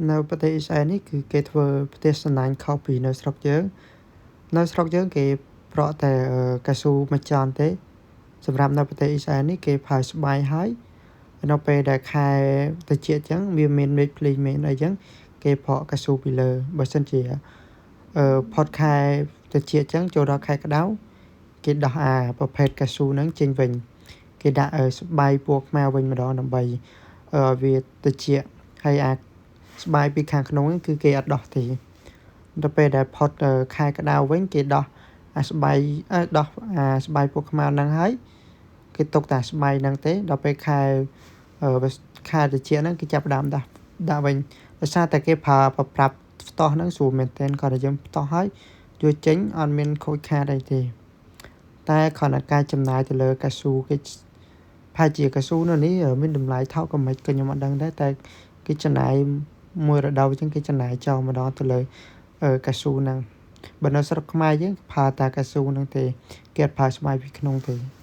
នៅប្រទេសអ៊ីស្រាអែលនេះគឺគេធ្វើផ្ទះសំណាញ់ខុសពីនៅស្រុកយើងនៅស្រុកយើងគេប្រក់តែកៅស៊ូមួយចន់ទេសម្រាប់នៅប្រទេសអ៊ីស្រាអែលនេះគេផើស្បៃហើយនៅពេលដែលខែត្រជាក់អញ្ចឹងវាមានមេឃភ្លៀងមានអីចឹងគេប្រក់កៅស៊ូពីលើបើសិនជាផុតខែត្រជាក់អញ្ចឹងចូលដល់ខែក្តៅគេដោះអាប្រភេទកៅស៊ូហ្នឹងចេញវិញគេដាក់ស្បៃពណ៌ខ្មៅវិញម្ដងដើម្បីឲ្យវាត្រជាក់ហើយអាស្បែកពីខាងក្នុងគឺគេអត់ដោះទេដល់ពេលដែលផុតខែក្តៅវិញគេដោះអាស្បៃដោះអាស្បៃពណ៌ខ្មៅហ្នឹងហើយគេទុកតែស្បៃហ្នឹងទេដល់ពេលខែខែត្រជាក់ហ្នឹងគេចាប់ផ្ដើមដោះដាក់វិញដោយសារតែគេប្រើប្រប្រាប់ផ្ទោះហ្នឹងស្រួលមែនទែនគ្រាន់តែយើងផ្ទោះហើយយកចេញអត់មានខូចខាតអីទេតែគ្រាន់តែការចំណាយទៅលើកៅស៊ូគេប្រហែលជាកៅស៊ូនៅនេះមានតម្លៃថោកក៏មិនក៏ខ្ញុំអត់ដឹងដែរតែគេចំណាយមួយរដូវអញ្ចឹងគេចំណាយចោលម្ដងទៅលើកៅស៊ូហ្នឹងបើនៅស្រុកខ្មែរយើងប្រើតែកៅស៊ូហ្នឹងទេគេអត់ប្រើស្បែកពីក្នុងទេ។